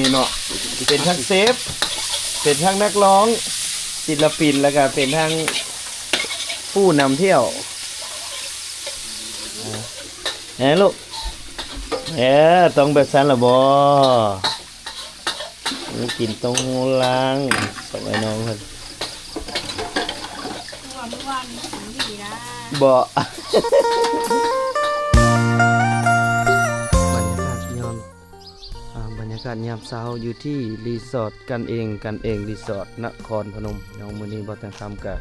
ນີ້ເນາະ ເປັນທັງເຊຟ ເປັນທັງນັກຮ້ອງ ສິນລະປິນ ແລ້ວກະເປັນທັງຜູ້ນຳທ່ຽວ. ແນ່ລູກ ເອີ ຕ້ອງແບບຊັ້ນລະບໍ? ກິນເຕົ້າຫູ້ລ້າງ ສອງອ້າຍນ້ອງເພິ່ນ ເມື່ອວານນີ້ກິນດີນະ ເບາະ. ບັນຍາກາດຍາມ ອ່າ ບັນຍາກາດຍາມເຊົ້າຢູ່ທີ່ຣີສອດກັນເອງ ກັນເອງຣີສອດ ນະຄອນພະນົມເນາະ. ມື້ນີ້ບ່າວແຕງຄຳກະ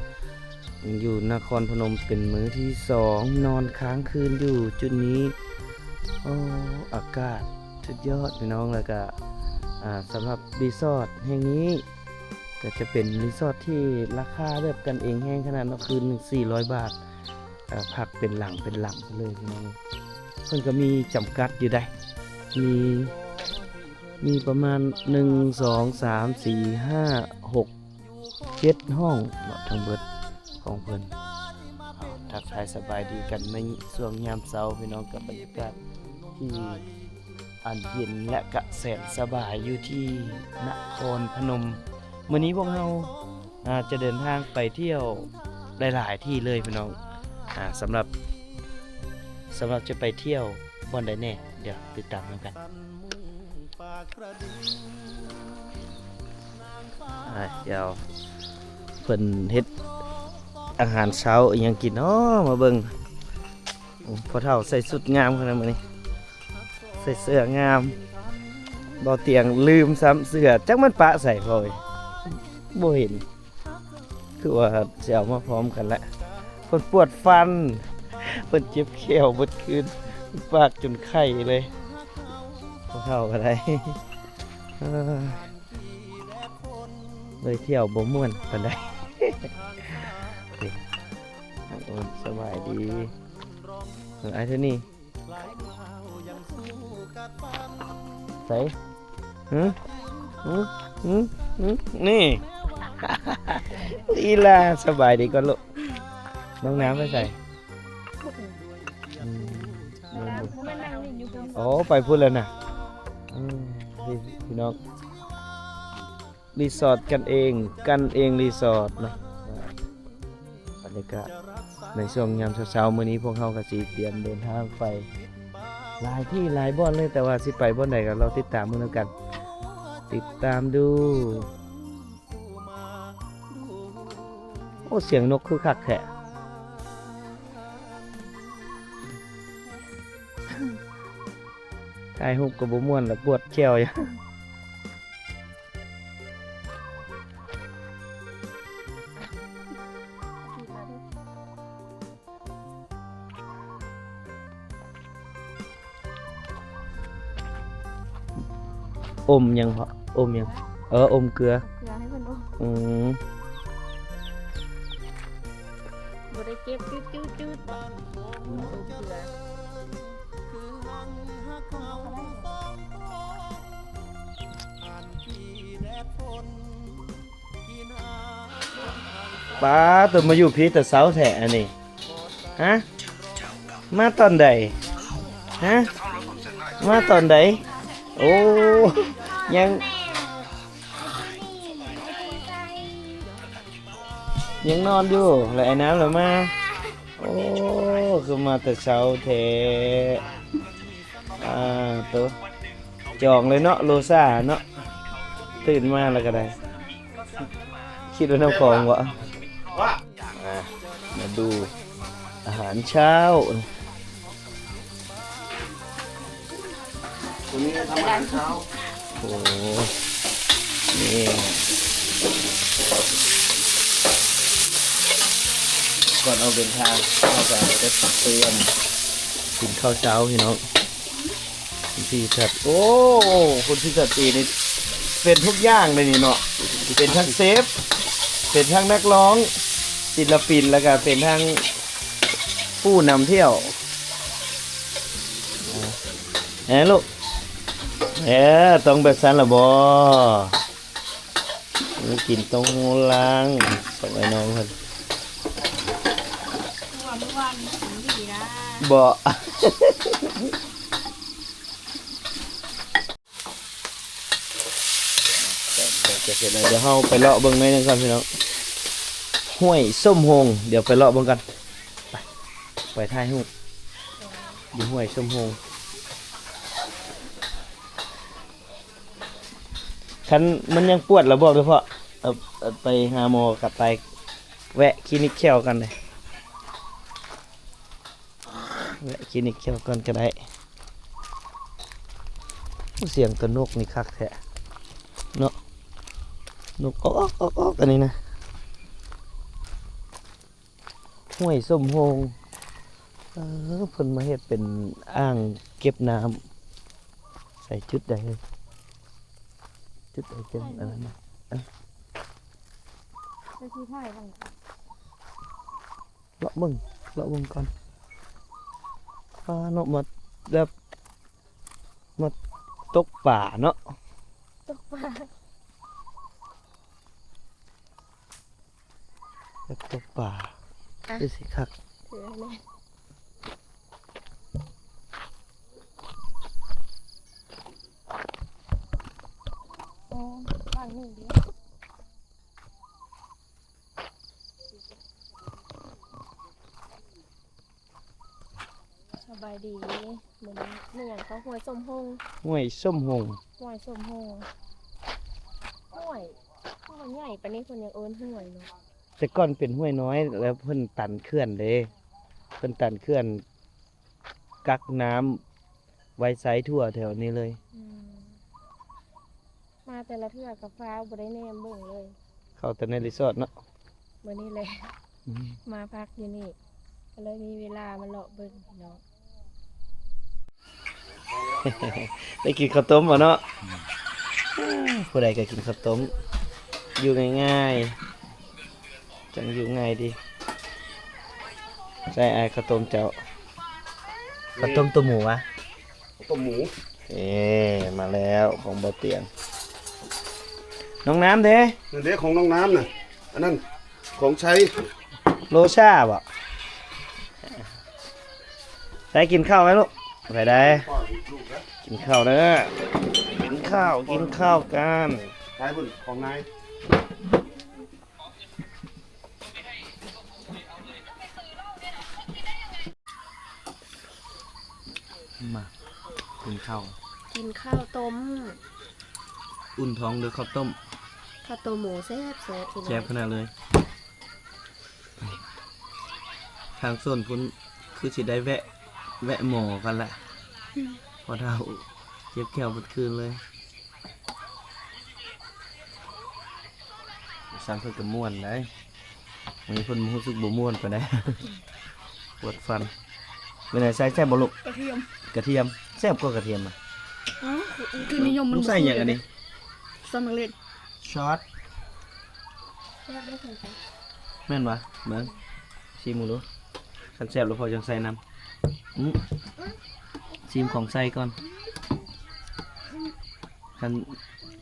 ຢູ່ນະຄອນພະນົມເປັນມື້ທີສອງ ນອນຄ້າງຄືນຢູ່ຈຸດນີ້. ໂອ້ ອາກາດສຸດຍອດພີ່ນ້ອງ. ແລ້ວກະ ອ່າ ສຳລັບຣີສອດແຫ່ງນີ້ ກໍຈະເປັນຣີສອດທີ່ລາຄາແບບກັນເອງແຮງຂະໜາດເນາະ ຄືນໜຶ່ງສີ່ຮ້ອຍບາດ ເອີ ພັກເປັນຫຼັງເປັນຫຼັງເລີຍພີ່ນ້ອງ. ເພິ່ນກໍມີຈຳກັດຢູ່ໃດ໋ ມີ ມີປະມານ ໜຶ່ງ ສອງ ສາມ ສີ່ ຫ້າ ຫົກ ເຈັດຫ້ອງເນາະ ທັງເບິດຂອງເພິ່ນ. ເອົາ ທັກທາຍສະບາຍດີກັນໃນຊ່ວງຍາມເຊົ້າພີ່ນ້ອງ ກັບບັນຍາກາດທີ່ ອັນເຢັນ ແລະ ກະແສນສະບາຍຢູ່ທີ່ນະຄອນພະນົມ. ມື້ນີ້ພວກເຮົາ ອາ ຈະເດີນທາງໄປທ່ຽວຫຼາຍໆທີ່ເລີຍພີ່ນ້ອງ. ອາ ສຳລັບ ສຳລັບຈະໄປທ່ຽວບ່ອນໃດແດ່ ດຽວຕິດຕາມນຳກັນ. ອາ ດຽວເພິ່ນເຮັດອາຫານເຊົ້າອີ່ຫຍັງກິນເນາະ ມາເບິ່ງ. ໂອ້ ພໍ່ເຖົ້າໃສ່ຊຸດງາມຂະໜາດມື້ນີ້ ໃສ່ເສື້ອງາມ. ເບົາຕຽງລືມຊ້ຳເສື້ອ ຈັກມັນປະໃສພໍ່ເອີຍ ບໍ່ເຫັນ. ຄືວ່າຊິເອົາມາພ້ອມກັນແຫຼະ. ເພິ່ນປວດຟັນ ເພິ່ນເຈັບແຂ້ວເບິດຄືນ ປາກຈົນໄຂ້ເລີຍ ພໍ່ເຖົ້າກໍໄດ້. ເອີ ເລີຍທ່ຽວບໍ່ມ່ວນປານໃດ. ໂອ້ ສະບາຍດີ ເອີ ອ້າຍໂທນີ້ ໃສ? ຫຶ? ຫຶ? ຫຶ? ຫຶ? ຫຶ? ນີ້ ອີ່ຫຼ້າ ສະບາຍດີກ່ອນລູກ. ນ້ອງນ້ຳໄປໃສ? ອືມ ໂອ້ ໄປພຸ້ນແລ້ວນະ. ອືມ ນີ້ພີ່ນ້ອງ ຣີສອດກັນເອງ ກັນເອງຣີສອດເນາະ. ບັນຍາກາດໃນຊ່ວງຍາມເຊົ້າໆ ມື້ນີ້ພວກເຮົາກໍຊິຕຽມເດີນທາງໄປຫຼາຍທີ່ຫຼາຍບ່ອນເລີຍ ແຕ່ວ່າຊິໄປບ່ອນໃດກໍລໍຕິດຕາມເບິ່ງນຳກັນ ຕິດຕາມດູ. ໂອ້ ສຽງນົກຄືຄັກແທ້ ຖ່າຍຮູບກໍບໍ່ມ່ວນລະ ປວດແຂ້ວຢູ່. ອົມຫຍັງເພາະ? ອົມຫຍັງ? ເອີ ອົມເກືອ. ເກືອໃຫ້ເພິ່ນອົມ. ອືມ ບໍ່ໄດ້ເຈັບ ຈືດໆໆ ບໍ່? ອືມ ອົມເກືອ. ປ້າ ຕົວມາຢູ່ພີ້ແຕ່ເຊົ້າແທ້ອັນນີ້ ຮະ? ມາຕອນໃດ? ຮະ? ມາຕອນໃດ? ໂອ້ ຍັງ ຍັງນອນຢູ່ ແລ້ວໄອ້ນ້ຳລະມາ. ໂອ້ ຄືມາແຕ່ເຊົ້າແທ້. ອ່າ ໂຕ ຈອງເລີຍເນາະ ໂລຊາເນາະ ຕື່ນມາແລ້ວກໍໄດ້ ຄິດວ່ານ້ຳຂອງບໍ? ອ່າ ມາດູອາຫານເຊົ້າ. ໂອ້ ນີ້ ກ່ອນອອກເດີນທາງ ເຮົາກໍໄດ້ເຕີມກິນເຂົ້າເຊົ້າພີ່ນ້ອງ. ຄຸນພີ່ທັດ ໂອ້ ຄຸນພີ່ທັດຕີນີ້ເປັນທຸກຢ່າງເລີຍນີ້ເນາະ ເປັນທັງເຊຟ ເປັນທັງນັກຮ້ອງ ສິນລະປິນ ແລ້ວກະເປັນທັງຜູ້ນຳທ່ຽວ. ແນ່ລູກ ເອີ ຕ້ອງແບບຊັ້ນລະບໍ? ກິນເຕົ້າຫູ້ລ້າງ ສອງອ້າຍນ້ອງເພິ່ນ ເມື່ອວານນີ້ກິນດີນະ ເບາະ. ໂ ຈະເຮັດແລ້ວ ດຽວເຮົາໄປເລາະເບິ່ງໜ້ອຍໜຶ່ງກ່ອນພີ່ນ້ອງ. ຫ້ວຍສົ້ມໂຮງ ດຽວໄປເລາະເບິ່ງກັນ. ໄປ ໄປຖ່າຍຮູບຢູ່ຫ້ວຍສົ້ມໂຮງ. ຄັນມັນຍັງປວດລະບອກເດີພໍ່. ເອົາ ເອົາໄປຫາໝໍກັບໄປ ແວະຄລີນິກແຂ້ວກັນເດ້. ແວະຄລີນິກແຂ້ວກ່ອນກໍໄດ້. ໂອ້ ສຽງຕົວນົກນີ້ຄັກແທ້ເນາະ. ນົກອອກໆໆ ອັນນີ້ນະ. ຫ້ວຍສົ້ມໂຮງ. ເອີ ເພິ່ນມາເຮັດເປັນອ່າງເກັບນ້ຳ. ໃສ່ຈຸດໃດເອີຍ? ຈຸດໃດເປັນອັນນັ້ນນະ? ເອີ ໄປທີ່ຖ່າຍໄວ້. ເລາະເບິ່ງ ເລາະເບິ່ງກ່ອນ. ປາເນາະ ມາແບບ ມາຕົກປາເນາະ. ຕົກປາ ແບບຕົກປາ. ອ່ະ ຄືຊິຄັກ. ຖືໃຫ້ແນ່. ອໍ ຝັ່ງນີ້ເດ້. ສະບາຍດີ. ມື້ນີ້ມີຫຍັງກໍ ຫ້ວຍສົ້ມໂຮງ. ຫ້ວຍສົ້ມໂຮງ. ຫ້ວຍສົ້ມໂຮງ. ຫ້ວຍ ຫ້ວຍໃຫຍ່ປານນີ້ເພິ່ນຍັງເອີ້ນຫ້ວຍເນາະ. ແຕ່ກ່ອນເປັນຫ້ວຍນ້ອຍ ແລ້ວເພິ່ນຕັນເຂື່ອນເດ້. ເພິ່ນຕັນເຂື່ອນກັກນ້ຳໄວ້ໃຊ້ທົ່ວແຖວນີ້ເລີຍ. ອືມ. ມາແຕ່ລະເທື່ອກໍຟ້າວ ບໍ່ໄດ້ແນມເບິ່ງເລີຍ. ເຂົ້າແຕ່ໃນຣີສອດເນາະ. ມື້ນີ້ແຫຼະ ອືມ ມາພັກຢູ່ນີ້ ກໍເລີຍມີເວລາມາເລາະເບິ່ງພີ່ນ້ອງ. ໄດ້ກິນເຂົ້າຕົ້ມບໍ່ເນາະ? ອືມ ຜູ້ໃດກໍກິນເຂົ້າຕົ້ມ ຢູ່ງ່າຍໆ ຈັ່ງຢູ່ງ່າຍດີ. ໃສ່ອ້າຍເຂົ້າຕົ້ມເຈົ້າ. ເອີ ເຂົ້າຕົ້ມຕົວໝູຫວາ? ເຂົ້າຕົ້ມໝູ. ເອີ ມາແລ້ວຂອງບໍ່ຕຽງ. ນ້ອງນ້ຳເດ້? ນັ້ນເດ້ຂອງນ້ອງນ້ຳນະ. ອັນນັ້ນຂອງໄຊ. ໂລຊາບໍ່? ໄດ້ກິນເຂົ້າໄໝລູກ? ໄປໄດ້ ກິນເຂົ້າເດີ ກິນເຂົ້າ ກິນເຂົ້າກັນ. ໄປພຸ້ນຂອງນາຍ. ມາກິນເຂົ້າ ກິນເຂົ້າຕົ້ມ ອຸ່ນທ້ອງດ້ວຍເຂົ້າຕົ້ມ. ເຂົ້າຕົ້ມໝູແຊບໆ ພີ່ນ້ອງ ແຊບຂະໜາດເລີຍ. ທາງໂຊນພຸ້ນຄືຊິໄດ້ແວະ ແວະໝໍກັນລະ ອືມ ພໍ່ເຖົ້າເຈັບແຂ້ວເບິດຄືນເລີຍ. ຊັ້ນເພິ່ນກໍມ່ວນໄດ໋ ມື້ນີ້ເພິ່ນຮູ້ສຶກບໍ່ມ່ວນປານໃດ ປວດຟັນ. ເປັນໃດ ໃສ່ແຊບບໍ່ລູກ? ກະທຽມ ກະທຽມ ແຊບກວ່າກະທຽມນະ. ອ້າວ ຄືນິຍົມມັນ ໃສ່ຫຍັງອັນນີ້? ຊອດໝາກເລັດ ຊອດ ແຊບເດ້ ແມ່ນຫວາ? ເບິ່ງ ຊີມເບິ່ງດູ ຄັນແຊບແລ້ວພໍຈັ່ງໃສ່ນຳ. ອື ຊີມຂອງໃສ່ກ່ອນ ຄັນ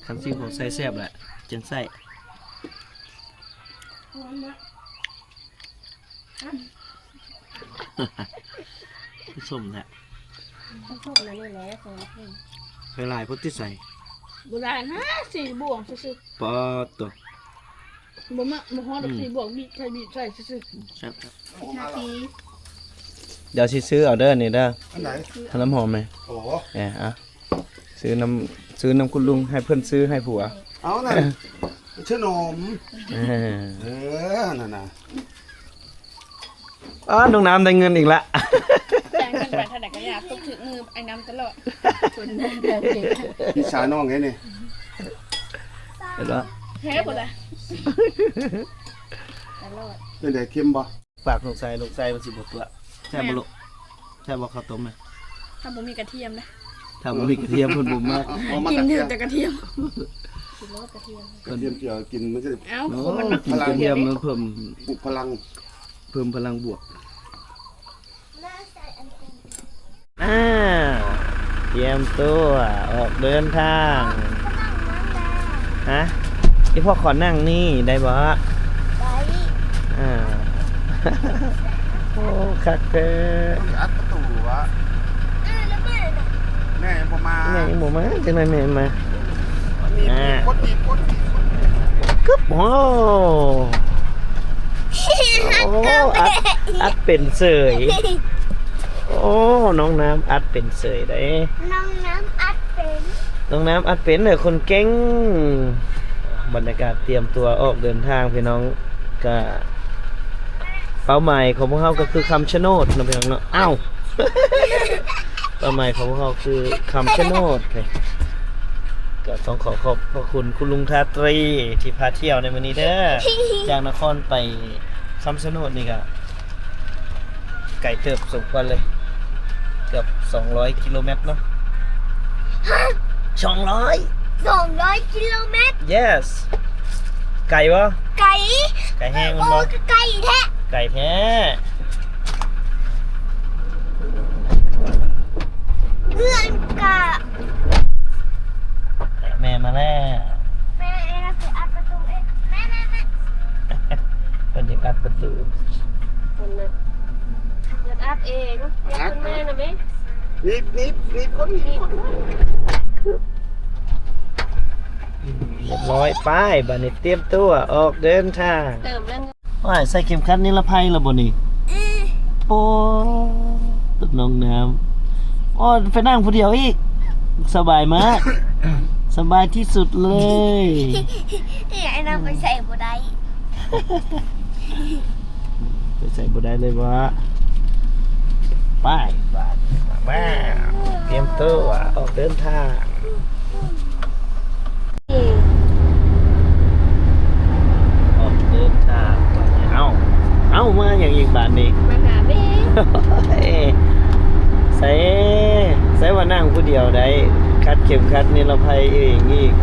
ຄັນຊີມຂອງໃສ່ແຊບແຫຼະຈຶ່ງໃສ່. ຄືສົ້ມແທ້ ມັນສົ້ມແນວນີ້ແຫຼະ ຂອງເພິ່ນ. ໃສ່ຫຼາຍໂພດຕິໃສ່? ບໍ່ຫຼາຍນະ ສີ່ບ່ວງຊື່ໆ. ປາດໂທ້ ບໍ່ມາ ບໍ່ຮອດດອກ ອືມ ສີ່ບ່ວງ ບີບໃສ່ ບີບໃສ່ຊື່ໆ. ແຊບ ແຊບ. ດຽວຊິຊື້ເອົາເດີນີ້ເດີ ອັນໃດ? ເອົານ້ຳຫອມແມ. ໂອ້ ເອີ ອ່ະ ຊື້ນຳ ຊື້ນຳຄຸນລຸງ ໃຫ້ເພິ່ນຊື້ໃຫ້ຜົວ. ເອົານັ້ນ ຊື້ນົມ. ເອີ ເອີ ນັ້ນນະ. ອ້າ ນ້ອງນ້ຳໄດ້ເງິນອີກລະ ແຕ່ງກັນໄປທາງໃດກໍຢ່າ ຕົກຖືກມືອ້າຍນ້ຳຕະຫຼອດ. ຄົນໜ້າເດີ ພີ່ສາວນ້ອງເດ້ນີ້ ເຫັນບໍ່? ແທ້ບໍ່ລະ? ຕະຫຼອດ. ເປັນໃດ ເຄັມບໍ່? ຝາກລູກຊາຍ ລູກຊາຍມັນຊິບໍ່ຕົວະ. ແຊບບໍ່ລູກ? ແຊບບໍ່ເຂົ້າຕົ້ມນະ? ຖ້າບໍ່ມີກະທຽມນະ ຖ້າບໍ່ມີກະທຽມເພິ່ນບໍ່ມັກ ກິນແຕ່ກະທຽມ ກິນແລ້ວກະທຽມ ກະທຽມຈຽວກິນມັນຊິ ເອົ້າ ໂອ້ ຄົນມັນມັກ ກິນກະທຽມມັນເພີ່ມ ປຸກພະລັງ ເພີ່ມພະລັງບວກ. ອ່າ ຕຽມຕົວອອກເດີນທາງ. ຮະ? ອີພໍ່ຂໍນັ່ງນີ້ໄດ້ບໍ່? ໄດ້. ອ່າ ໂອ້ ຄັກແທ້. ຕ້ອງອັດປະຕູວະ? ເອີ ແລ້ວແມ່ນະ? ແມ່ຍັງບໍ່ມາ ແມ່ຍັງບໍ່ມາ ຈັກໜ້ອຍແມ່ມາ. ໜີບ ອ່າ ກົດ ໜີບ ກົດ ໜີບ ກົດ. ປຶບ ໂອ້ ອັດ ໂອ້ ອັດ ອັດເປັນເສີຍ. ໂອ້ ນ້ອງນ້ຳອັດເປັນເສີຍເດ້. ນ້ອງນ້ຳອັດເປັນ ນ້ອງນ້ຳອັດເປັນເດີ ຄົນເກັ່ງ. ບັນຍາກາດຕຽມຕົວອອກເດີນທາງພີ່ນ້ອງ. ກະເປົ້າໝາຍຂອງພວກເຮົາກໍຄືຄຳຊະໂນດເນາະພີ່ນ້ອງເນາະ. ອ້າວ ເປົ້າໝາຍຂອງພວກເຮົາຄືຄຳຊະໂນດ. ກໍຕ້ອງຂໍຂອບພະຄຸນຄຸນລຸງທາຕຣີທີ່ພາທ່ຽວໃນມື້ນີ້ເດີ. ຈາກນະຄອນໄປຄຳຊະໂນດນີ້ກໍໄກເຕີບສົມຄວນເລີຍ ເກືອບສອງຮ້ອຍກິໂລແມັດເນາະ. ສອງຮ້ອຍ ສອງຮ້ອຍກິໂລແມັດ. Yes. ໄກບໍ່? ໄກ ໄກແຮງແມ່ນບໍ່? ໂອ້ ກໍໄກແທ້ ໄກແທ້. ເຮືອນກະ ແມ່ມາແລ້ວ. ແມ່ ເອລາຊິອັດປະຕູເອງ. ແມ່ ແມ່ ແມ່ ເພິ່ນຢາກອັດປະຕູ. ເພິ່ນນະ ຢາກອັດເອງ. ຢາກເພິ່ນມານະແມ່. ໜີບ ໜີບ ໜີບຄົນ ໜີບຄົນ. ຮຽບຮ້ອຍ ໄປ ບາດນີ້ຕຽມຕົວອອກເດີນທາງ. ເຕີມແລ້ວ. ວ້າຍ ໃສ່ເຂັມຂັດນິລະໄພແລ້ວບໍ່ນີ້? ອື ໂອ້ ນ້ອງນ້ຳ ໂອ້ ໄປນັ່ງຜູ້ດຽວອີກ ສະບາຍມາກ ສະບາຍທີ່ສຸດເລີຍ. ອ້າຍນັ່ງໄປໃສບໍ່ໄດ້ ໄປໃສບໍ່ໄດ້ເລີຍຫວາ. ໄປ ບາດ ມາ ຕຽມຕົວອອກເດີນທາງ. ອອກເດີນທາງ. ເອົ້າ ເອົ້າ ມາຫຍັງອີກບາດນີ້? ມາຫາແມ່. ໃສ ໃສວ່ານັ່ງຜູ້ດຽວໄດ້ ຂັດເຂັມຂັດນິລະໄພເອງອີກ.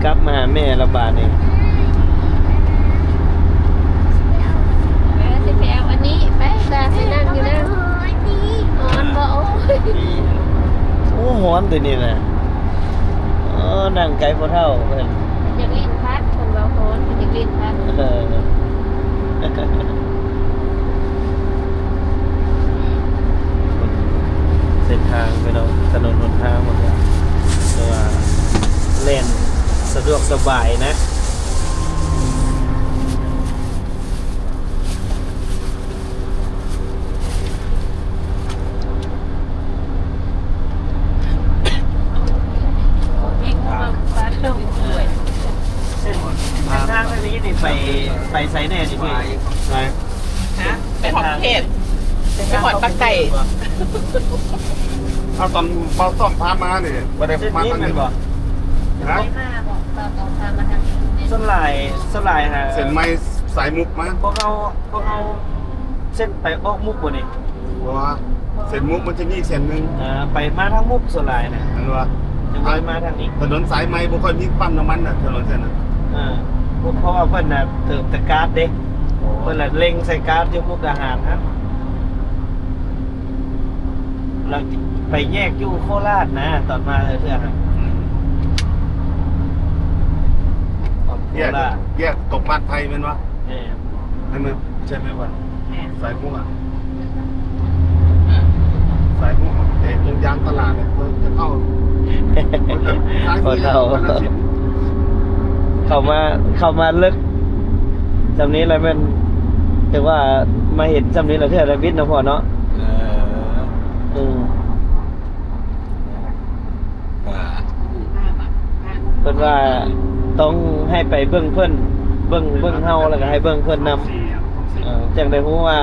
ກັບມາຫາແມ່ລະບາດນີ້. ເອີ ຊິໄປເອົາອັນນີ້ ໄປ ຕາ ໄປນັ່ງຢູ່ນະ. ຮ້ອນບໍ່? ໂອ້ຍ ໂອ້ ຮ້ອນເດນີ້ນະ. ເອີ ນັ່ງໃກ້ພໍ່ເຖົ້າເພິ່ນ ຢາກຫຼິ້ນພັດ ເພິ່ນເວົ້າຮ້ອນ ເພິ່ນຢາກຫຼິ້ນພັດ. ເອີ ເສັ້ນທາງພີ່ນ້ອງ ຖະໜົນຫົນທາງ ແຕ່ວ່າແລ່ນສະດວກສະບາຍນະ. ເສັ້ນທາງອັນນີ້ນີ້ໄປ ໄປໃສແດ່ນີ້ພີ່? ໄປ ຮະ? ໄປຮອດເຂດ ໄປຮອດປາກໃຕ້. ເອົາ ຕອນເບົາຕ້ອມພາມານີ້ ບໍ່ໄດ້ມາທາງນີ້ບໍ່? ຮະ? ສ່ວນຫຼາຍ ສ່ວນຫຼາຍຫາ ເສັ້ນໃໝ່ ສາຍມຸກມາ. ພວກເຮົາ ພວກເຮົາເສັ້ນໄປອອກມຸກບໍ່ນີ້? ບໍ່ ເສັ້ນມຸກມັນຈະມີອີກເສັ້ນໜຶ່ງ. ເອີ ໄປມາທາງມຸກສ່ວນຫຼາຍນະ. ແມ່ນບໍ່? ຈະບໍ່ໄດ້ມາທາງນີ້. ຖະໜົນສາຍໃໝ່ບໍ່ຄ່ອຍມີປ້ຳນ້ຳມັນນະ ຖະໜົນເສັ້ນນັ້ນ. ເອີ ເພາະວ່າເພິ່ນນະເຕີມແຕ່ກາດເດ້. ໂອ້ ເພິ່ນລະເລັງໃສ່ກາດຢູ່ມຸກດາຫານຫັ້ນ. ແລ້ວໄປແຍກຢູ່ໂຄລາດນະ ຕອນມາເທື່ອໆຫັ້ນ. ອືມ ອອກໂຄລາດ ແຍກຕົກບ້ານໄທແມ່ນບໍ່? ແມ່ນ ນັ້ນນະ ໃຊ່ໄໝວ່າ? ແມ່ນ ສາຍໝວກ ສາຍໝວກ ເອີ ຕົງຢາງຕະຫຼາດເນຍ ຈະເຂົ້າ ພໍ່ເຖົ້າ ເຂົ້າມາ ເຂົ້າມາເລິກຊ່ຳນີ້ລະແມ່ນ ແຕ່ວ່າມາເຫັນຊ່ຳນີ້ລະເທື່ອລະບິດເນາະພໍ່ເນາະ. ເອີ ເອີ ວ່າ ເພິ່ນວ່າຕ້ອງໃຫ້ໄປເບິ່ງເພິ່ນ ເບິ່ງ ເບິ່ງເຮົາ ແລ້ວກໍໃຫ້ເບິ່ງເພິ່ນນຳ ເອີ ຈັ່ງໄດ້ຮູ້ວ່າ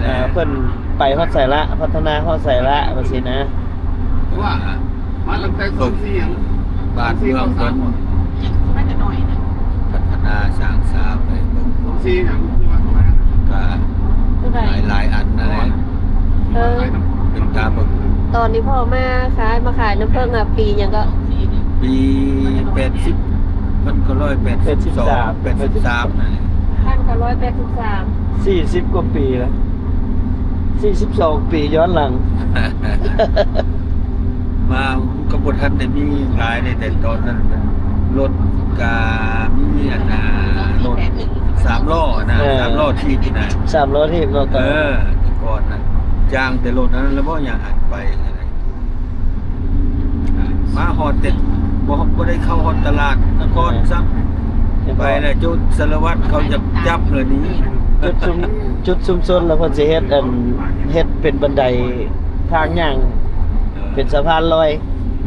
ເອີ ເພິ່ນໄປຮອດໃສລະ ພັດທະນາຮອດໃສລະ ວ່າຊີ້ນະ. ວ່າ ມາຕັ້ງແຕ່ ເບິ່ງ ສອງສີ່ຫຍັງ ບ້ານເມືອງເພິ່ນ ສອງສີ່ ພັດທະນາສ້າງສາໄປເບິ່ງ ສອງສີ່ຫຍັງ ກໍຫຼາຍໆອັນນັ້ນແຫຼະ. ເອີ ເປັນຕາເບິ່ງ ຕອນທີ່ພໍ່ມາຂາຍ ມາຂາຍນ້ຳເຜິ້ງ ອ່ະ ປີຫຍັງກໍ? ປີແປດສິບ ພັນເກົ້າຮ້ອຍແປດສິບສອງ ແປດສິບສາມ ນັ້ນແຫຼະ ພັນເກົ້າຮ້ອຍແປດສິບສາມ ສີ່ສິບກວ່າປີແລ້ວ ສີ່ສິບສອງປີຍ້ອນຫຼັງ. ມາກໍບໍ່ທັນໄດ້ມີຫຼາຍໃນແຕ່ຕອນນັ້ນ ລົດກະມີອັນນ່າ ລົດສາມລໍ້ນະ ເອີ ສາມລໍ້ຖີບນະ ສາມລໍ້ຖີບເນາະ ເອີ ແຕ່ກ່ອນນະ ຍ່າງແຕ່ລົດນັ້ນລະບໍ່ ຍ່າງອັນໄປ ມາຮອດແຕ່ ບໍ່ ບໍ່ໄດ້ເຂົ້າຮອດຕະຫຼາດນະຄອນ ເອີ ຊ້ຳ. ໄປແລ້ວຈຸດສາລະວັດເຂົາຢາກຈັບເລີຍນີ້ ຈຸດຊຸມ ຈຸດຊຸມຊົນ ແລ້ວເພິ່ນຊິເຮັດອັນ ເຮັດເປັນບັນໄດທາງຍ່າງ ເອີ ເປັນສະພານລອຍ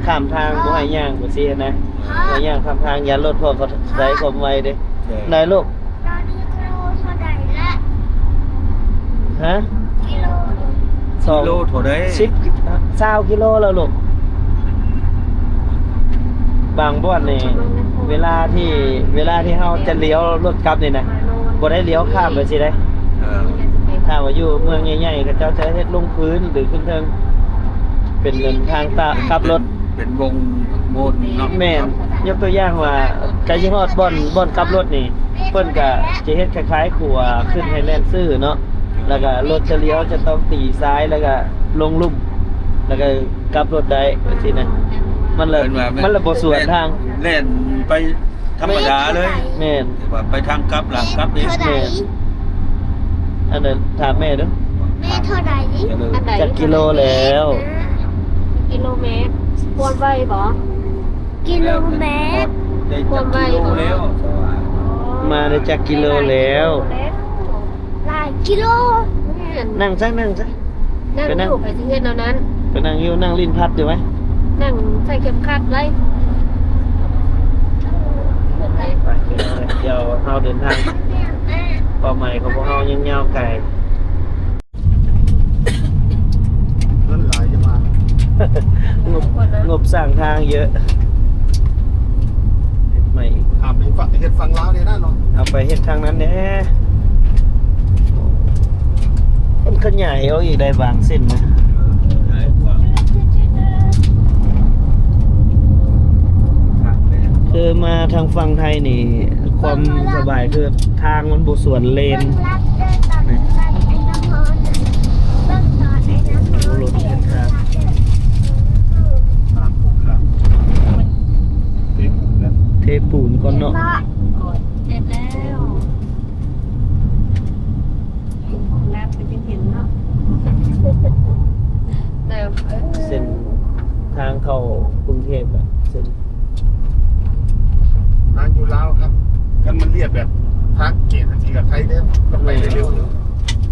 ຂ້າມທາງ ບໍ່ໃຫ້ຍ່າງ ຈັ່ງຊີ້ນະ ບໍ່ໃຫ້ຍ່າງຂ້າມທາງ ຢ້ານລົດພວກເຂົາໄດ້ຄວາມໄວເດ້ ເອີ ໄດ້ລູກ ຕອນນີ້ກິໂລເທົ່າໃດແລ້ວ? ຮະ? ກິໂລ ສອງ ກິໂລເທົ່າໃດ? ສິບ ຊາວກິໂລແລ້ວລູກ. ບາງບ່ອນນີ້ ເວລາທີ່ ເວລາທີ່ເຮົາຈະລ້ຽວລົດກັບນີ້ນະ ບໍ່ໄດ້ລ້ຽວຂ້າມໄປຊີ້ເດ້. ເອີ ຖ້າວ່າຢູ່ເມືອງໃຫຍ່ໆ ເຂົາເຈົ້າຈະເຮັດລົງພື້ນ ຫຼື ຂຶ້ນເທິງ ເປັນເດີນທາງຕະ ກັບລົດ ເປັນວົງວົນເນາະ. ແມ່ນ ຍົກຕົວຢ່າງວ່າ ໃກ້ຊິຮອດບ່ອນ ບ່ອນກັບລົດນີ້ ເພິ່ນກະຈະເຮັດຄ້າຍໆຂົວຂຶ້ນໃຫ້ແລ່ນຊື່ເນາະ ແລ້ວກະລົດຈະລ້ຽວຈະຕ້ອງຕີຊ້າຍ ແລ້ວກະລົງລຸ່ມ ແລ້ວກະກັບລົດໄດ້ຈັ່ງຊີ້ນະ. ມັນລະ ເພິ່ນວ່າແມ່ນ ມັນລະບໍ່ສວນທາງ ແລ່ນ ແລ່ນໄປທຳມະດາເລີຍ. ແມ່ນ ແຕ່ວ່າໄປທາງກັບ ຫຼັງກັບເດ້. ເທົ່າໃດ? ແມ່ນ ອັນນັ້ນຖາມແມ່ເດີ້ ແມ່ເທົ່າໃດ? ຈັກກິໂລແລ້ວ? ກິໂລແມັດ ຄວາມໄວບໍ? ກິໂລແມັດ ໄດ້ຈັກກິໂລແລ້ວ? ມາໄດ້ຈັກກິໂລແລ້ວ? ຫຼາຍກິໂລ ແມ່ນ ນັ່ງຊະ ນັ່ງຊະ ນັ່ງ ໄປນັ່ງຢູ່ ໃຜຊິເຮັດແນວນັ້ນ ໄປນັ່ງຢູ່ ນັ່ງຫຼິ້ນພັດຢູ່ໄວ ນັ່ງໃສ່ເຂັມຂັດໄວ້. ໄປ ໄປ ດຽວເຮົາເດີນທາງ ເປົ້າໝາຍຂອງພວກເຮົາຍັງຍາວໄກ. ເງິນຫຼາຍຈະມາ ງົບ ງົບສ້າງທາງເຍອະ ເຮັດໃໝ່ອີກ ເຮັດຝັ່ງລາວນີ້ນະເນາະ ເອົາໄປເຮັດທາງນັ້ນແດ່. ເພິ່ນຂະຫຍາຍອອກອີກໄດ້ບາງເສັ້ນນະ ເອີ ຂະຫຍາຍກວ້າງ ຄືມາທາງຝັ່ງໄທນີ້ ຄວາມສະບາຍຄື ທາງມັນບໍ່ສວນເລນ ນີ້ ໂອ້ ລົດເຮັດທາງ ເທປູນກ່ອນເນາະ ເທແລ້ວ ນ້ຳກະຍັງເຫັນເນາະ ນ້ຳ ເອີ ເສັ້ນທາງເຂົ້າກຸງເທບອະ ເສັ້ນ ທາງຢູ່ລາວຄັບ ຄັນມັນລຽບແບບທາງເກດຈັ່ງຊີ້ກະໄຄແລ້ວ ກະໄປໄດ້ເລັວຢູ່.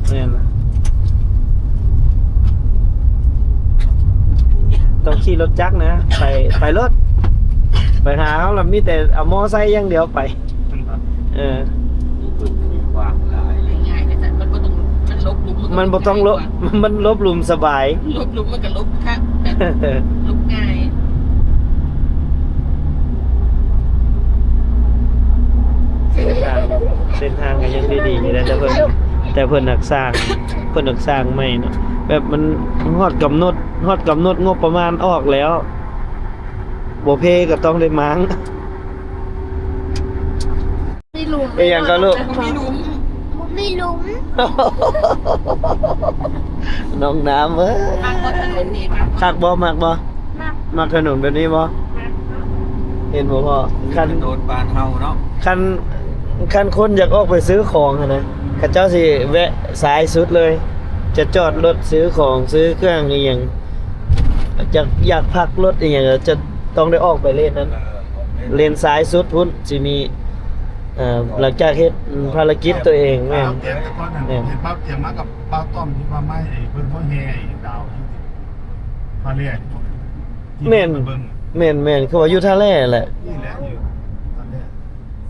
ແມ່ນລະ ຕ້ອງຂີ່ລົດຈັກນະ ໄປ ໄປໂລດ ໄປຫາເຮົາລະມີແຕ່ເອົາມໍໄຊຢ່າງດຽວໄປ. ເອີ ມັນບໍ່ຕ້ອງຫຼົບ ມັນຫຼົບຫຼຸມສະບາຍ ຫຼົບຫຼຸມມັນກະຫຼົບຄັກ ຫຼົບງ່າຍ. ເສັ້ນທາງ ເສັ້ນທາງກະຍັງດີໆຢູ່ເດ້ ແຕ່ເພິ່ນ ແຕ່ເພິ່ນຫາກສ້າງ ເພິ່ນຫາກສ້າງໃໝ່ເນາະ ແບບມັນຮອດກຳນົດ ຮອດກຳນົດງົບປະມານອອກແລ້ວ ບໍ່ເພກະຕ້ອງໄດ້ມ້າງ. ມີຫຼຸມ ເອີ ຫຍັງກະລູກ? ມີຫຼຸມ ບໍ່ມີຫຼຸມ ນ້ອງນ້ຳເອີຍ ມັກບໍ່ຖະໜົນນີ້? ມັກ ຄັກບໍ່? ມັກບໍ່? ມັກ ມັກຖະໜົນແບບນີ້ບໍ່? ມັກ ເຫັນບໍ່ພໍ່? ຄັນ ຖະໜົນບ້ານເຮົາເນາະ ຄັນ ຄັນຄົນຢາກອອກໄປຊື້ຂອງຫັ້ນນະ ເຂົາເຈົ້າຊິແວະຊ້າຍສຸດເລີຍ ຈະຈອດລົດຊື້ຂອງ ຊື້ເຄື່ອງອີ່ຫຍັງ ຢາກ ຢາກພັກລົດອີ່ຫຍັງ ຈະຕ້ອງໄດ້ອອກໄປເລນນັ້ນ ເອີ ເລນຊ້າຍສຸດພຸ້ນ ຊິມີ ເອີ ຫຼັງຈາກເຮັດພາລະກິດໂຕເອງ ແມ່ນ ຕາມແຜນແຕ່ກ່ອນນັ້ນ ແມ່ນ ເຫັນບ່າວຕຽງມາກັບບ່າວຕ້ອມທີ່ວ່າມາໃຫ້ເບິ່ງເຂົາແຫ່ດາວຢູ່ທີ່ທ່າແລ ແມ່ນ ແມ່ນໆ ຄືວ່າຢູ່ທ່າແລແຫຼະ ນີ້ແຫຼະຢູ່ທ່າແລ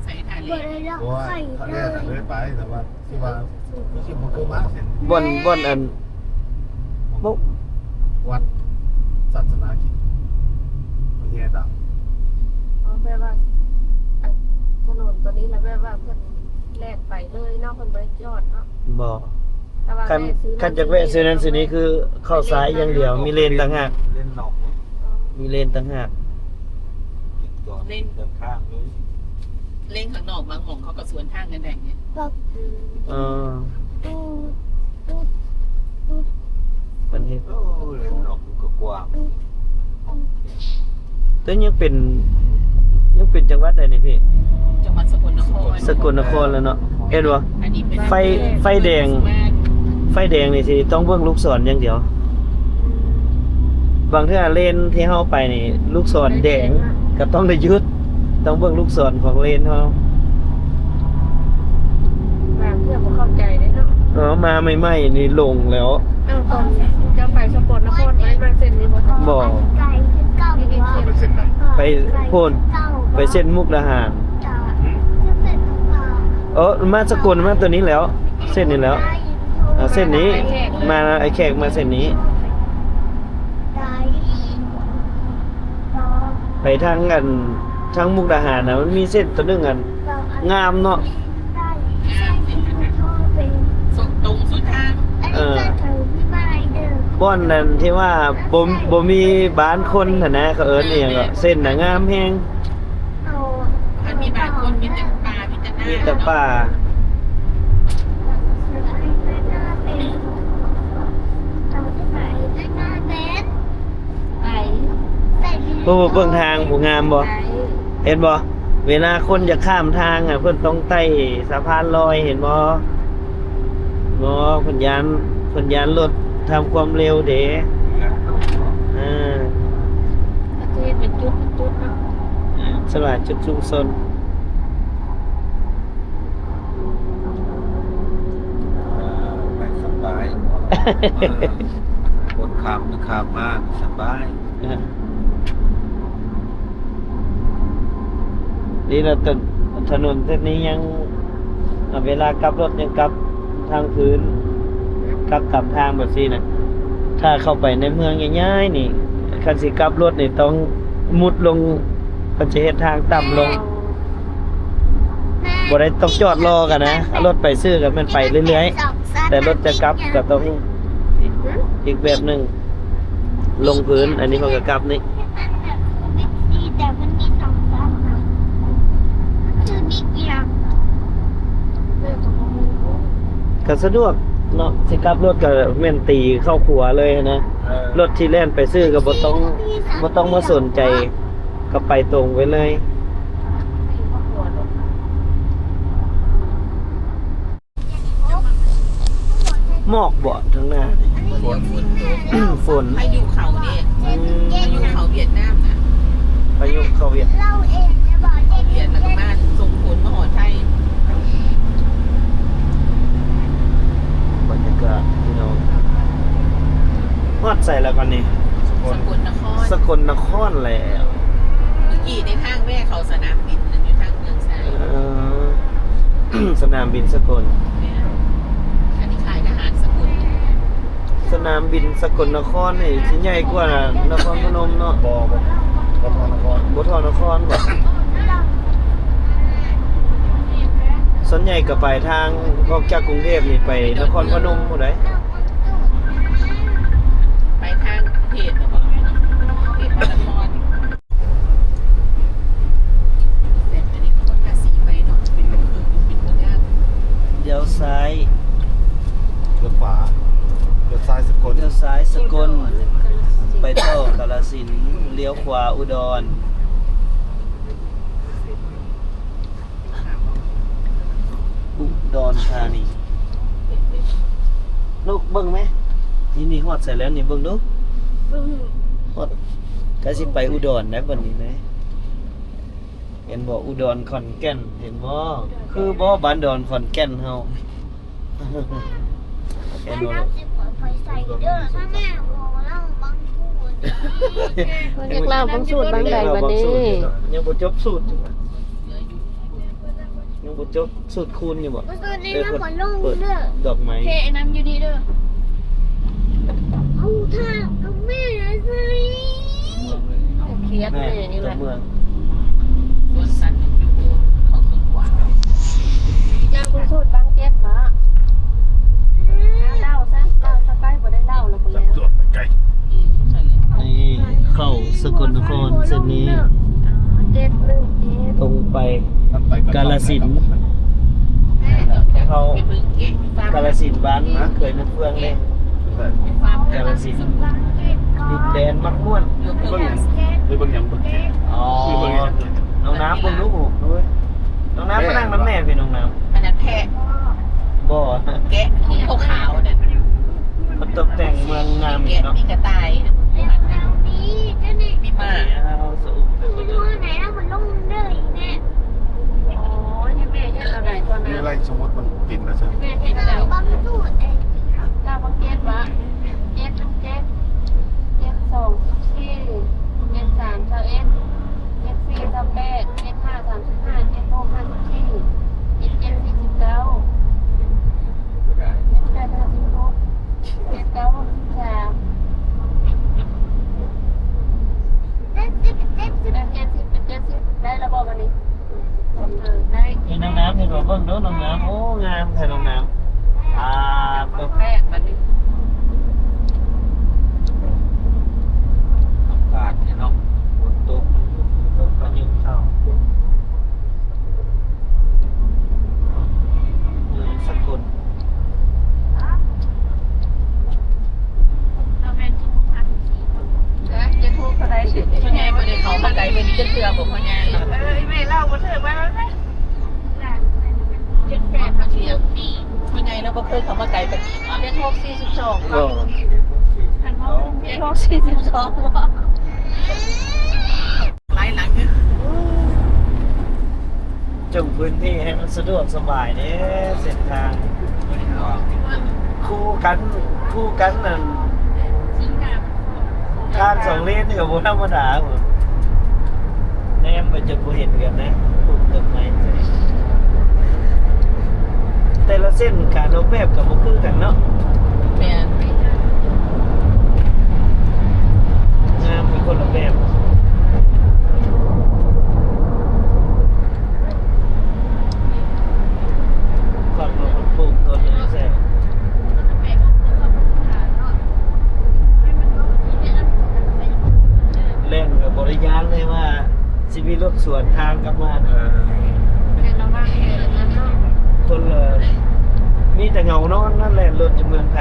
ໃສທ່າແລ ບໍ່ໄດ້ລອກ ໂອ້ຍ ໄຟ ທ່າແລ ເລີຍ ເລີຍໄປ ແຕ່ວ່າ ທີ່ວ່າ ທີ່ບໍ່ເຄີຍມາເສັ້ນ ບ່ອນ ບ່ອນອັນ ບໍ່ ວັດສາສະໜາກິດ ເພິ່ນແຫ່ຕາມ ອໍ ແບບວ່າ ອັນ ຖະໜົນໂຕນີ້ລະ ແບບວ່າເພິ່ນແລ່ນໄປເລີຍເນາະ ເພິ່ນບໍ່ໄດ້ຈອດເນາະ ບໍ່ ຄັນ ຄັນຢາກແວະຊື້ນັ້ນຊື້ນີ້ ຄືເຂົ້າຊ້າຍຢ່າງດຽວ ມີເລນຕ່າງຫາກ ເລນນອກ ມີເລນຕ່າງຫາກ ເລນ ເດີນທາງເລີຍ ເລນຂ້າງນອກບາງໝ່ອງເຂົາກະສວນທາງກັນໄດ້ເດ. ອໍ ເພິ່ນເຮັດ ໂອ້ຍ ນອກກະກວ້າງ ແຕ່ຍັງເປັນ ຍັງເປັນຈັງຫວັດໃດນີ້ພີ່? ຈັງຫວັດສະກົນນະຄອນ ສະກົນນະຄອນແລ້ວເນາະ ເຫັນບໍ່? ໄຟ ໄຟແດງ ໄຟແດງນີ້ຊິຕ້ອງເບິ່ງລູກສອນຢ່າງດຽວ ບາງເທື່ອເລນທີ່ເຮົາໄປນີ້ ລູກສອນແດງ ກະຕ້ອງໄດ້ຢຸດ ຕ້ອງເບິ່ງລູກສອນຂອງເລນເຮົາ. ຍັງບໍ່ເຂົ້າໃຈເດ້ເນາະ. ເອີ ມາໃໝ່ໆນີ້ຫຼົງແລ້ວ. ເອົ້າ ຕອນເຈົ້າໄປສະກອນນະຄອນ ບໍ່ໄດ້ມາເສັ້ນນີ້ບໍ່? ບໍ່. ໄປເສັ້ນໃດ? ໄປພຸ້ນ ໄປເສັ້ນມຸກດາຫານ. ເອີ ມາສະກົນ ມາຕົວນີ້ແລ້ວ ເສັ້ນນີ້ແລ້ວ. ອ່າ ເສັ້ນນີ້ ມາໄອ້ແຂກ ມາເສັ້ນນີ້ ໄປທາງອັນ ທາງມຸກດາຫານນະ ມັນມີເສັ້ນຕົວໜຶ່ງອັນງາມເນາະ. ຕຣົງສຸດທາງ. ເອີ ບ່ອນນັ້ນທີ່ວ່າບໍ່ ບໍ່ມີບ້ານຄົນຫັ້ນນະ ເຂົາເອີ້ນອີ່ຫຍັງເກາະ ເສັ້ນນະງາມແຮງ. ມັນມີບາງຄົນມີແຕ່ປ່າ ມີແຕ່ນາ ມີແຕ່ປ່າ. ໄປ ໂອ້ ເບິ່ງທາງຜູ້ງາມບໍ່? ເຫັນບໍ່? ເວລາຄົນຈະຂ້າມທາງອະ ເພິ່ນຕ້ອງໄຕ່ສະພານລອຍ ເຫັນບໍ່? ບໍ່ ເພິ່ນຢ້ານ ເພິ່ນຢ້ານລົດທຳຄວາມເລັວເດ້. ເອີ ເຂົາຈະເຮັດເປັນຈຸດເປັນຈຸດເນາະ. ເອີ ສະຫຼາຍຈຸດຊຸມຊົນ. ເອີ ໄປສະບາຍ ຄົນຂ້າມໄປຂ້າມມາສະບາຍ. ເອີ ດີແລ້ວ ຖະໜົນເສັ້ນນີ້ຍັງ ເວລາກັບລົດຍັງກັບທາງພື້ນ ກັບຕາມທາງແບບຊີ້ນະ. ຖ້າເຂົ້າໄປໃນເມືອງໃຫຍ່ໆນີ້ ຄັນຊິກັບລົດນີ້ຕ້ອງມຸດລົງ ເພິ່ນຈະເຮັດທາງຕ່ຳລົງ. ບໍ່ໄດ້ຕ້ອງຈອດລໍກັນນະ ເອົາລົດໄປຊື່ກໍແມ່ນໄປເລື້ອຍໆ ແຕ່ລົດຈະກັບກໍຕ້ອງອີກ ອີກແບບໜຶ່ງ ລົງພື້ນ. ອັນນີ້ເພິ່ນກໍກັບນີ້ ກໍສະດວກເນາະ ຊິກັບລົດກໍແມ່ນຕີເຂົ້າຂົວເລີຍນະ. ເອີ ລົດທີ່ແລ່ນໄປຊື່ກໍບໍ່ຕ້ອງ ບໍ່ຕ້ອງມາສົນໃຈ ກໍໄປຕົງໄປເລີຍ. ໝອກບໍ່ທາງໜ້ານີ້? ຝົນ ຝົນ ພາຍຸເຂົ້າເດ້. ອືມ ພາຍຸເຂົ້າຫວຽດນາມນະ ພາຍຸເຂົ້າຫວຽດ ຫວຽດ ແລ້ວກໍມາສົ່ງຝົນມາຮອດໄທ. ບັນຍາກາດພີ່ນ້ອງ ຮອດໃສແລ້ວບັດນີ້? ສະກົນນະຄອນ ສະກົນນະຄອນແລ້ວ. ເມື່ອກີ້ໃນທາງແວ່ເຂົ້າສະໜາມບິນນັ້ນ ຢູ່ທາງເມືອງໄຊ. ເອີ ສະໜາມບິນສະກົນ. ແມ່ນ ອັນນີ້ຄ້າຍທະຫານສະກົນ. ສະໜາມບິນສະກົນນະຄອນນີ້ຊິໃຫຍ່ກວ່ານະຄອນພະນົມເນາະ. ບໍ່ ບໍ່ ບໍ່ທໍ່ນະຄອນ ບໍ່ທໍ່ນະຄອນບໍ? ສ່ວນໃຫຍ່ກໍໄປທາງ ອອກຈາກກຸງເທບນີ້ໄປນະຄອນພະນົມພຸ້ນໃດ໋. ໄປທາງກຸງເທບບໍ? ເຂດນະຄອນ. ແບບອັນນີ້ເຂົາກໍທາສີໃໝ່ເນາະ ເປັນເຄື່ອງ ເປັນໂຮງງານ. ລ້ຽວຊ້າຍ ລ້ຽວຂວາ ລ້ຽວຊ້າຍສະກົນ ລ້ຽວຊ້າຍສະກົນ ໄປຕໍ່ກາລະສິນ ລ້ຽວຂວາອຸດອນ. ອຸດອນທານີ. ລູກເບິ່ງແມ ນີ້ ນີ້ຮອດໃສແລ້ວນີ້ ເບິ່ງດູ. ຮອດ ໃກ້ຊິໄປອຸດອນແລ້ວບັດນີ້ນະ. ເຫັນບໍ່? ອຸດອນຂອນແກ່ນ ເຫັນບໍ່? ຄືບໍ່? ບ້ານດອນຂອນແກ່ນເຮົາ. ເຫັນບໍ່? ເພິ່ນຢາກເລົ່າບາງສູດບາງໃດບັດນີ້. ຍັງບໍ່ຈົບສູດ ຍັງບໍ່ຈົບສູດຄູນຢູ່ບໍ່? ເອີ ເປີດດອກໄມ້. ເຄ ໄອ້ນຳຢູ່ນີ້ເດີ. ເອົາທາງກັບແມ່ໃສ່ ເອົາຄຽດແມ່ນີ້ແຫຼະ. ເມືອງ ສວນສັດຢູ່ເຂດຂອງສວນກວ້າງ. ຢ່າງເພິ່ນສູດບາງເຈັດເນາະ. ເລົ່າຊະ ເລົ່າຊະໄປ ບໍ່ໄດ້ເລົ່າແລ້ວບໍ່ແລ້ວ. ນີ້ເຂົ້າສະກົນນະຄອນເສັ້ນນີ້ ເຈັດໜຶ່ງເຈັດ ຕົງໄປກາລະສິນ. ເຮົາ ກາລະສິນ ບ້ານເຄີຍມາເຟືອງເດ້. ກາລະສິນ ດິນແດນມັກມ່ວນ. ໄປເບິ່ງຫຍັງ? ໄປເບິ່ງຫຍັງ? ອໍ ນ້ອງນ້ຳເບິ່ງລູກ. ນ້ອງນ້ຳມານັ່ງນຳແມ່ພີ້ ນ້ອງນ້ຳ. ອັນນັ້ນແພະ ບໍ່ ແກະ ຂອງຂາວໆນັ້ນ. ເພິ່ນຕົກແຕ່ງເມືອງງາມເນາະ. ມີກະຕ່າຍ ມີໝາ. ໂອ້ຍ ແມ່ເຮັດເອົາໄດ້ຕົວນັ້ນ. ໄປ ສົມມຸດມັນຕິດແລ້ວຊັ້ນ ເຮັດແລ້ວ ເກົ້າເຈັດວະ ເຈັດ ເຈັດ ເຈັດສອງ ສິບສີ່ ເຈັດສາມ ຊາວເອັດ ເຈັດສີ່ ຊາວແປດ ເຈັດຫ້າ ສາມສິບຫ້າ ເຈັດຫົກ ຫ້າສິບສີ່ ເຈັດເຈັດ ສີ່ສິບເກົ້າ ເຈັດແປດ ຫ້າສິບຫົກ ເຈັດເກົ້າ ຫົກສິບສາມ ເຈັດສິບ ເຈັດສິບ ເຈັດສິບ ໄດ້ແລ້ວບໍ່ບັດນີ້? ເອີ ໄດ້ ເຫັນນ້ອງນ້ຳ ເຫັນບໍ່? ເບິ່ງດູນ້ອງນ້ຳ ໂອ້ ງາມແທ້ນ້ອງນ້ຳ ອ່າ ແປກບັດນີ້ ອາກາດນີ້ເນາະ ຝົນຕົກ ຝົນຕົກ ພາຍຸເຂົ້າ ເມືອງສະກົນ ເອີ ເຈັດຫົກເທົ່າໃດ? ພໍ່ໃຫຍ່ບໍ່ໄດ້ເຂົ້າມາໃກ້ເພິ່ນຈັກເທື່ອບໍ່ ພໍ່ໃຫຍ່? ເອີ ອີແມ່ເລົ່າບໍ່ຖືກວ່າ ເຈັດແປດ ພໍ່ໃຫຍ່ລາວບໍ່ເຄີຍເຂົ້າມາໃກ້ປານນີ້ ເຈັດຫົກ ສີ່ສິບສອງ ເຈັດຫົກ ສີ່ສິບສອງ ຫຼາຍຫຼັງຢູ່ ຈົ່ງພື້ນທີ່ໃຫ້ມັນສະດວກສະບາຍເດ້ ເສັ້ນທາງ ຄູ່ກັນ ຄູ່ກັນນັ້ນ ທາງສອງເລນນີ້ກໍບໍ່ທຳມະດາພຸ້ນ ແນມໄປຈົນບໍ່ເຫັນກັນນະ ປູກຕົ້ນໄມ້ ແຕ່ລະເສັ້ນການອອກແບບກໍບໍ່ຄືກັນເນາະ ແມ່ນ ງາມເປັນຄົນລະແບບ ຄວັກມາປູກຕົ້ນໄມ້ໃສ່ ແລ່ນກໍບໍ່ໄດ້ຢ້ານເລີຍວ່າ ຊິມີລົດສວນທາງກັບມາ ເອີ ໃຫ້ລະວັງແທ້ນັ້ນເນາະ ຄົນລະ ມີແຕ່ເຫງົານອນນັ້ນແຫຼະ ລົດຢູ່ເມືອງໄທ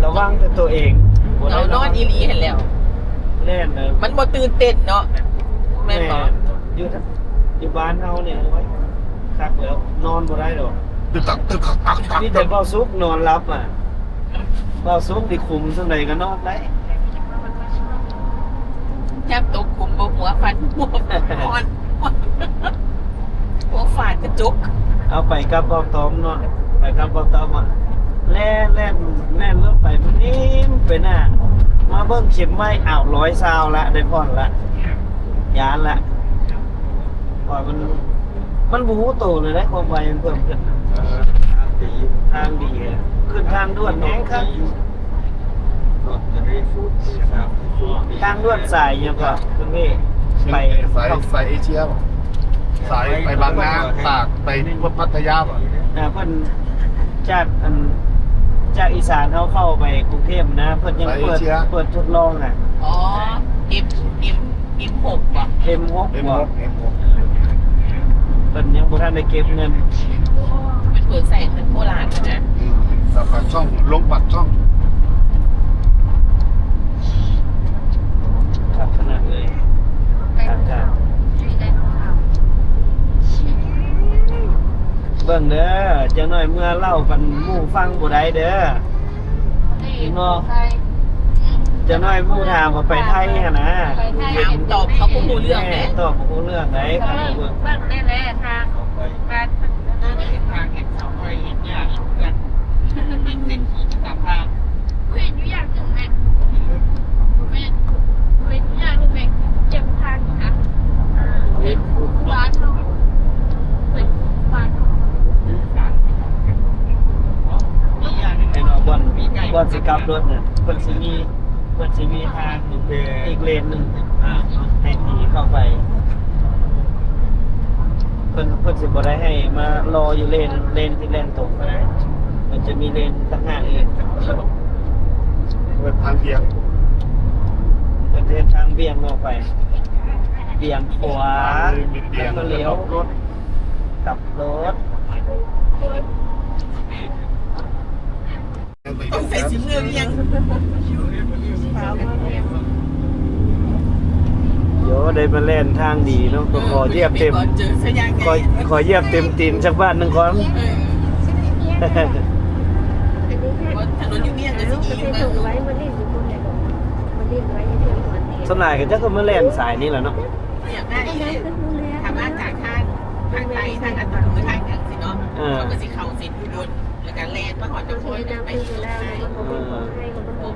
ລະວັງແຕ່ໂຕເອງ ບໍ່ໄດ້ ເຫງົານອນອີ່ຫຼີຫັ້ນແຫຼ້ວ ແລ່ນ ມັນບໍ່ຕື່ນເຕັ້ນເນາະ ແມ່ນບໍ່? ແມ່ນ ຢູ່ ຢູ່ບ້ານເຮົານີ້ ໂອ້ຍ ຄັກແລ້ວ ນອນບໍ່ໄດ້ດອກ ຕຶກຕັກ ຕຶກຕັກ ຕັກ ຕັກ ມີແຕ່ເບົາສຸກນອນຫຼັບອະ ເບົາສຸກນີ້ຄຸມສ່ຳໃດກໍນອນໄດ້ ຍາມຕົກຂຸມບໍ່ຫົວຟັນຫົວ ຫົວຟາດກະຈົກ ເອົາໄປກັບເບົາຕອມເນາະ ໄປກັບເບົາຕອມອະ ແລ່ນ ແລ່ນ ແລ່ນລົດໄປ ມັນນິ່ມໄປໜ້າ ມາເບິ່ງເຂັມໄມ້ ອ້າວ ຮ້ອຍຊາວລະ ໄດ້ຜ່ອນລະ ຢ້ານລະ ວ່າມັນ ມັນບໍ່ຮູ້ໂຕເລີຍເດ້ ຄວາມໄວມັນເພີ່ມຂຶ້ນ ເອີ ທາງດີ ທາງດີ ຂຶ້ນທາງດ່ວນແຮງຄັກ ທາງດ່ວນສາຍຫຍັງກໍ ຄຸນເວ ໄປ ສາຍ ສາຍເອເຊຍ ສາຍໄປບາງນາ ຕາກ ໄປພັດທະຍາບໍ? ນະ ເພິ່ນຈາກ ອັນ ຈາກອີສານເຮົາເຂົ້າໄປກຸງເທບນະ ເພິ່ນຍັງເປີດ ເປີດທົດລອງນະ ອໍ ເອັມ ເອັມ ເອັມຫົກບໍ? ເອັມຫົກ ເອັມຫົກ ເປັນຫຍັງບໍ່ທັນໄດ້ເກັບເງິນ ເປັນເປີດໃສ່ເງິນໂຄລາດນະ ອືມ ແລ້ວປາກຊ່ອງ ລົງປາກຊ່ອງ ຄັກຂະໜາດເລີຍ ຄັກ ຄັກ ເບິ່ງເດີ ຈັກໜ້ອຍເມື່ອເລົ່າປັນໝູ່ຟັງບໍ່ໄດ້ເດີ ເຫັນບໍ່? ຈັກໜ້ອຍໝູ່ຖາມວ່າໄປໄທຫັ້ນນະ ໄປໄທ ຖາມຕອບເຂົາບໍ່ຮູ້ເລື່ອງເດ້ ຕອບບໍ່ຮູ້ເລື່ອງໃດ໋ ເບິ່ງ ເບິ່ງແດ່ແຫຼະ ທາງບ້ານເພິ່ນນັ້ນ ເຮັດທາງເຮັດເສົາໄຟເຮັດຫຍັງເພື່ອນ ເປັນເສດຖີປະຈຳທາງ ເຫັນຢູ່ຢ່າງໜຶ່ງແມ່ ແມ່ ເຫັນຢູ່ຢ່າງໜຶ່ງແມ່ ຈຳທາງນະ ເຫັນບ້ານເຮົາ ເຫັນບ້ານເຮົາ ເຫັນວ່າບ່ອນ ບ່ອນຊິກັບລົດນະ ເພິ່ນຊິມີ ເພິ່ນຊິມີທາງອີກເລນໜຶ່ງ ໃຫ້ຕີເຂົ້າໄປ ເພິ່ນ ເພິ່ນຊິບໍ່ໄດ້ໃຫ້ມາລໍຢູ່ເລນ ເລນທີ່ແລ່ນຕົງນະ ເພິ່ນຈະມີເລນຕ່າງຫາກອີກ ເພິ່ນທາງບຽງ ເພິ່ນຈະເຮັດທາງບຽງອອກໄປ ບຽງຂວາ ແລ້ວກໍລ້ຽວ ກັບລົດ. ຕ້ອງໃສ່ສີເມືອວຽງ ໂຢ ໄດ້ມາແລ່ນທາງດີເນາະ ກໍຂໍຢຽບເຕັມ ຂໍ ຂໍຢຽບເຕັມຕີນຈັກບາດໜຶ່ງກ່ອນ ເອີ ຖະໜົນຢູ່ວຽງກໍຊິດີຢູ່ນະ ສ່ວນຫຼາຍກໍເຈົ້າກໍມາແລ່ນສາຍນີ້ແຫຼະເນາະ ຢາກໄດ້ ຖ້າມາຈາກທາງ ທາງໃຕ້ ທາງອັດຕະປື ທາງຫຍັງຊີ້ເນາະ ເອີ ເຂົາກໍຊິເຂົ້າເສັ້ນອຸບົນ ແລ້ວກໍແລ່ນມາຮອດນະຄອນ ໄປເຮັດຂອງໄທ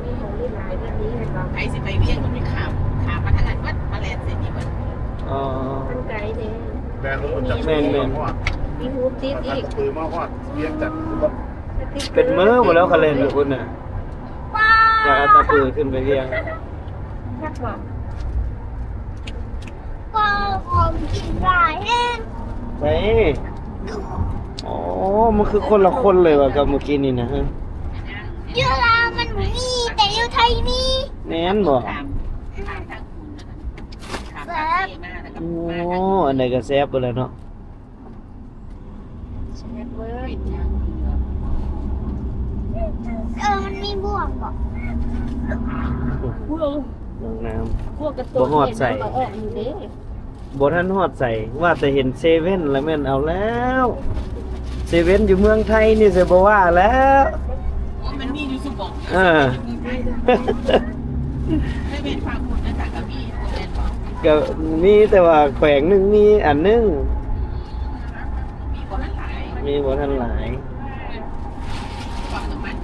ເອີ ໃຜຊິໄປວຽງ ມັນໄປຂ້າມ ຂ້າມມາທາງນັ້ນເບິດ ມາແລ່ນເສັ້ນນີ້ເບິດ ອໍ ມັນໄກເດ້ ແມ່ນ ແມ່ນໆ ມີຮູບຕິດອີກ ອັດຕະປືມາຮອດວຽງຈັນ ເປັນມື້ພຸ້ນແລ້ວ ຄັນແລ່ນຢູ່ພຸ້ນນະ ຈາກອັດຕະປືຂຶ້ນໄປວຽງ ຈັກບໍ່? ກໍຂອງກິນຫຼາຍແຮງ ໃສ? ອໍ ມັນຄືຄົນລະຄົນເລີຍວ່າກັບມື້ກີ້ນີ້ນະ ຢູ່ລາວມັນບໍ່ມີ ແຕ່ຢູ່ໄທມີ ແມ່ນບໍ່? ແຊບ ໂອ້ ອັນໃດກໍແຊບເບິດແຫຼະເນາະ. ແຊບເວີຍ ເອີ ມັນມີບ່ວງບໍ່? ບ່ວງ ບ່ວງນ້ຳ ບ່ວງກະຕຸ້ນ ບໍ່ຮອດໃສ ເຫັນເຂົາເອົາອອກຢູ່ເດ້ ບໍ່ທັນຮອດໃສ ວ່າແຕ່ເຫັນເຊເວັນລະແມ່ນເອົາແລ້ວ ເຊເວັນຢູ່ເມືອງໄທນີ້ຊິບໍ່ວ່າແລ້ວ ໂອ້ຍ ມັນມີຢູ່ຊຸໝ່ອງ ເອີ ເຊເວັນພາກພຸ້ນນະ ກະມີ ບໍ່ແມ່ນບໍ່? ກະມີ ແຕ່ວ່າແຂວງໜຶ່ງມີອັນໜຶ່ງ ມີບໍ່ທັນຫຼາຍ ມີບໍ່ທັນຫຼາຍ ປໍ້ານ້ຳມັນ